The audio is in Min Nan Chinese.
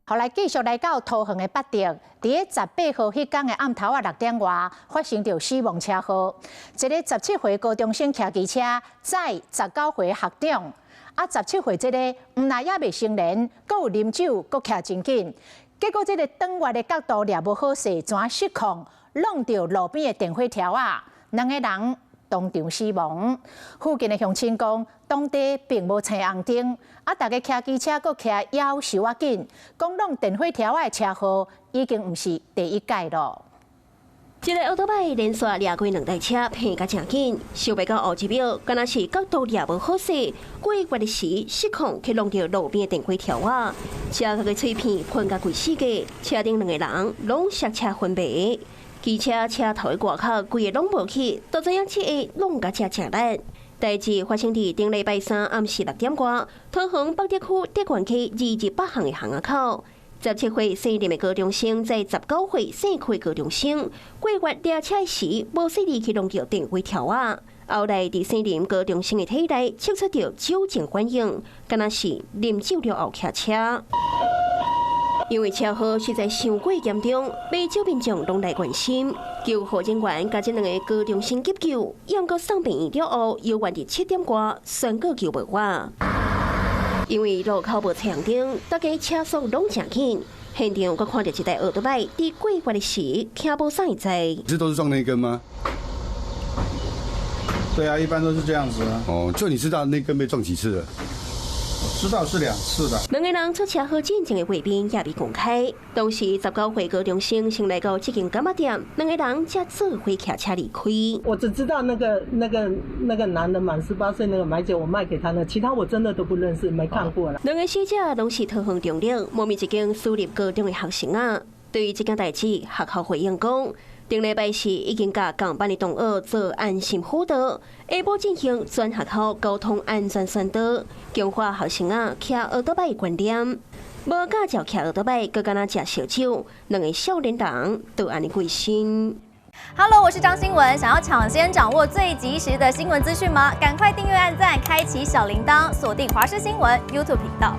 後來繼續來到桃園的八德，佇咧18號彼工的暗頭仔6點外，發生著死亡車禍。一个17歲高中生騎機車載19歲學長，啊，17歲這个毋但猶未成年，閣有啉酒，閣騎真緊，結果這个轉彎的角度掠無好勢，怎失控，挵著路邊的電火柱仔，兩个人當場死亡。附近的鄉親講，當地並無青紅燈，啊，逐家騎機車閣騎夭壽仔緊，講挵電火柱仔的車禍已經毋是第一擺囉。這个歐多擺連續掠過兩台車，拼甲誠緊，想袂到後一秒，敢若是角度掠無好勢，過彎的時失控去挵著路邊的電火柱仔，車殼的碎片噴甲規四界，車頂兩個人攏剎車昏迷。機車車頭的外殼規个攏無去，都知影這个挵甲遮誠力。代誌發生佇頂禮拜三暗時6點外，桃園北德區德元溪28巷的巷仔口。17歲姓林的高中生載19歲姓柯的高中生過彎掠車時，無細膩去挵著電火柱仔。後來佇姓林高中生的體內測出著酒精反應，敢若是啉酒了後騎車。因為車禍實在傷過嚴重，袂少民眾攏來關心。救護人員共這兩个高中生急救，猶閣送病院了後，猶原佇7點外宣告救無活。因為路口無青紅燈，大家車速攏誠緊。現場閣看著一台奧多擺佇過彎的時，騎無啥會知。這都是撞那根嗎？對啊，一般都是這樣子。哦，就你知道那根被撞幾次了？知道是兩次的。兩个人出車禍進前的畫面也未公開。當時19歲高中生先來到這間柑仔店，兩个人才做伙騎車離開。我只知道那個男的滿18歲，那個買酒我賣給他的，其他我真的都不認識，沒看過啦。兩个死者攏是桃園中壢某一間私立高中的學生啊。對於這件代誌，學校回應講，頂禮拜四已經共仝班的同學做安心輔導，下晡進行全學校交通安全宣導，強化學生仔騎歐多擺的觀念。無駕照騎歐多擺，閣敢若食燒酒，兩个少年人就按呢過身。 Hello，我是張新文，想要搶先掌握最及時的新聞資訊嗎？趕快訂閱、按讚、開啟小鈴鐺，鎖定華視新聞 YouTube 頻道。